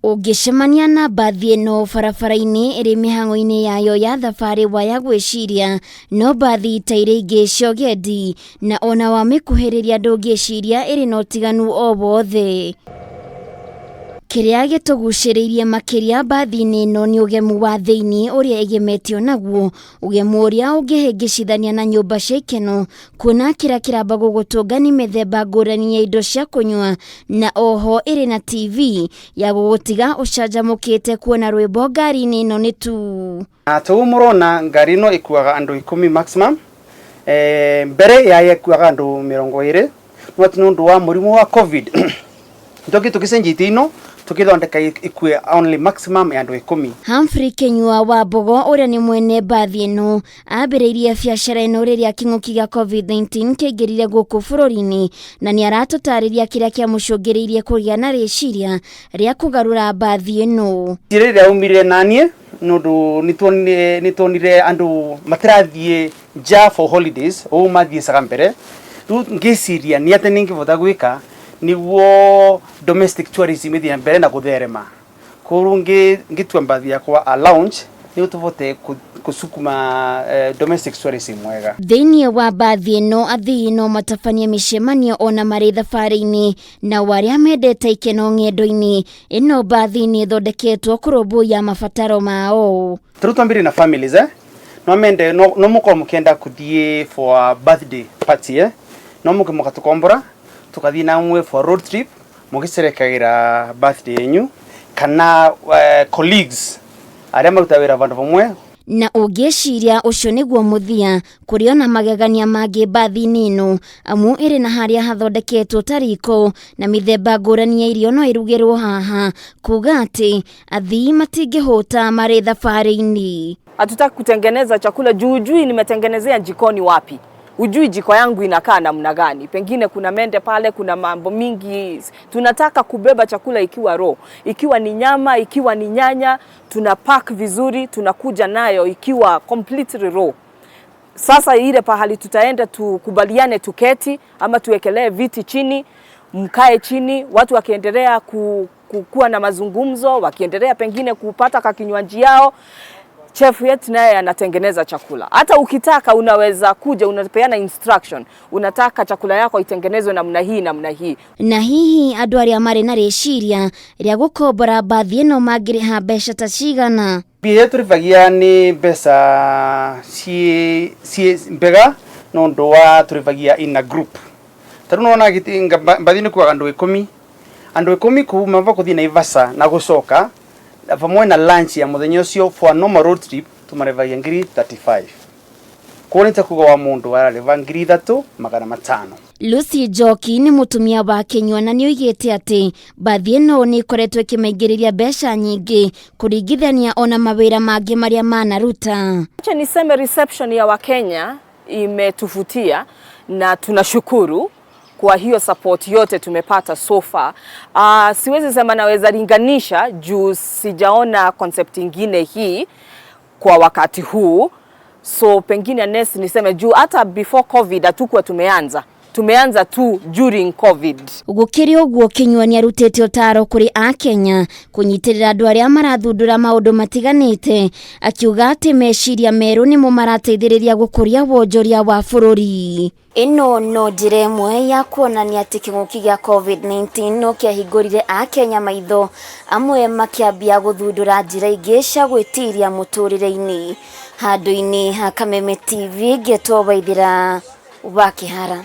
Ũngĩcemania na mbathi ĩno barabara-inĩ ĩrĩ mĩhang'o-inĩ yayo ya thabarĩ waya gwĩciria no mbathi ta iria ingĩ cia ũgendi na ona wamĩkuhĩrĩria ndũngĩciria ĩrĩ na ũtiganu o wothe. Kĩrĩa gĩtũgucĩrĩirie makĩria mbathi-inĩ ĩno nĩ ũgemu wa thĩinĩ ũrĩa ĩgemetio naguo, ũgemu ũrĩa ũngĩhĩngĩcithania na nyũmba cia ikeno, kuona kĩrĩa kĩramba gũgũtũnga nĩ mĩthemba ngũrani ya indo cia kũnyua na oho ĩrĩ na TV ya gũgũtiga ũcanjamũkĩte kuona rwĩmbo ngari-inĩ ĩno nĩ tu. Na ta ũguo mũrona, ngari ĩno ĩkuaga andũ 10 maximum. Mbere yayo ĩkuaga andũ 20, no atĩ nĩ ũndũ wa mũrimũ wa COVID tũkĩ tũgĩcenjetie ino tũkĩthondeka ikue only maximum ya andũ 10. Humphrey Kinyua wa Mbogo ũrĩa nĩ mwene mbathi ĩno ambĩrĩirie biacara ĩno rĩrĩa kĩng'ũki gĩa COVID-19 kĩaingĩrire gũkũ bũrũri-inĩ na nĩ aratũtarĩria kĩrĩa kĩamũcũngĩrĩirie kũgĩa na rĩciria rĩa kũgarũra mbathi ĩno. Rĩrĩa yaumire naniĩ nĩ ũndũ nĩtuonire andũ matirathiĩ nja for holidays ũũ mathiĩcaga mbere. Rĩu ngĩciria nĩ atĩ nĩngĩbota gwĩka nĩguo domestic tourism ĩthiĩ na mbere na gũtherema. Koguo ngĩtua mbathi yakwa a lounge nĩguo tũbote gũcukuma domestic tourism wega. Thĩinĩ wa mbathi ĩno athii no matabanie mĩcemanio ona marĩ thabarĩ-inĩ, nao arĩa mendete ikeno ng'endo-inĩ ĩno mbathi nĩ ĩthondeketwo kũrũmbũiya mabataro mao. Tarĩu twambĩrĩrie na families, no mende no mũkorwo mũkĩenda kũthiĩ for a birthday party, no mũke mũgatũkombora tũkathiĩ namwe for a road trip mũgĩcerekagĩra birthday yenyu kana colleagues arĩa marutaga wĩra vandũ vamwe. Na ũngĩciria ũcio nĩguo mũthia, kũrĩ ona magegania mangĩ mbathi-inĩ ĩno, amu ĩrĩ na harĩa hathondeketwo ta riko na mĩthemba ngũrani ya irio no ĩrugĩrwo haha, kuga atĩ athii matingĩhũta marĩ thabarĩ-inĩ. Hatutaki kutengeneza chakula juu hujui nimetengenezea jikoni wapi, hujui jiko yangu inakaa namna gani, pengine kuna mende pale, kuna mambo mingi. Tunataka kubeba chakula ikiwa raw, ikiwa ni nyama, ikiwa ni nyanya, tuna pack vizuri, tunakuja nayo ikiwa completely raw. Sasa ile pahali tutaenda tukubaliane, tuketi ama tuwekelee viti chini, mkae chini, watu wakiendelea kuwa na mazungumzo, wakiendelea pengine kupata kakinywaji yao, chef yetu naye anatengeneza chakula. Hata ukitaka unaweza kuja, unapeana instruction, unataka chakula yako itengenezwe namna hii, namna hii. Na hihi andũ arĩa marĩ na rĩciria rĩa gũkombora mbathi ĩno mangĩrĩha mbeca ta cigana? Mbia iria tũrĩbagia nĩ mbeca ciĩ mbega nĩ ũndũ wa tũrĩbagia in a group. Ta rĩu nĩwona mbathi nĩ ĩkuaga andũ 10, andũ 10 kuma va kũthiĩ Naivasha na gũcoka vamwe na lunch ya mũthenya ũcio for a normal road trip tũmarĩbagia ngiri 35. Koguo nĩ ta kuga wa mũndũ ararĩba 3500. Lucy Njoki nĩ mũtumia wa Kinyua na nĩoigĩte atĩ mbathi ĩno nĩ ĩkoretwo ĩkĩmaingĩrĩria mbeca nyingĩ kũringithania ona mawĩra mangĩ marĩa manaruta. Acha niseme reception ya Wakenya imetuvutia na tunashukuru kwa hiyo support yote tumepata so far. Siwezi sema naweza linganisha juu sijaona concept ingine hii kwa wakati huu, so pengine nes niseme juu hata before COVID hatukuwa tumeanza, tumeanza tu during COVID. Gũkĩrĩ ũguo, Kinyua nĩ arutĩte ũtaaro kũrĩ akenya kũnyitĩrĩra andũ arĩa marathundũra maũndũ matiganĩte, akiuga atĩ meciria merũ nĩmo marateithĩrĩria gũkũria wonjoria wa bũrũri. Ĩno no njĩra ĩmwe ya kuonania atĩ kĩng'ũki gĩa COVID-19 no kĩahingũrire akenya maitho, amwe makĩambia gũthundũra njĩra ingĩ cia gwĩtiria mũtũrĩre-inĩ. Handũ-inĩ ha Kameme TV, ngetwo Waithĩra wa Kĩhara.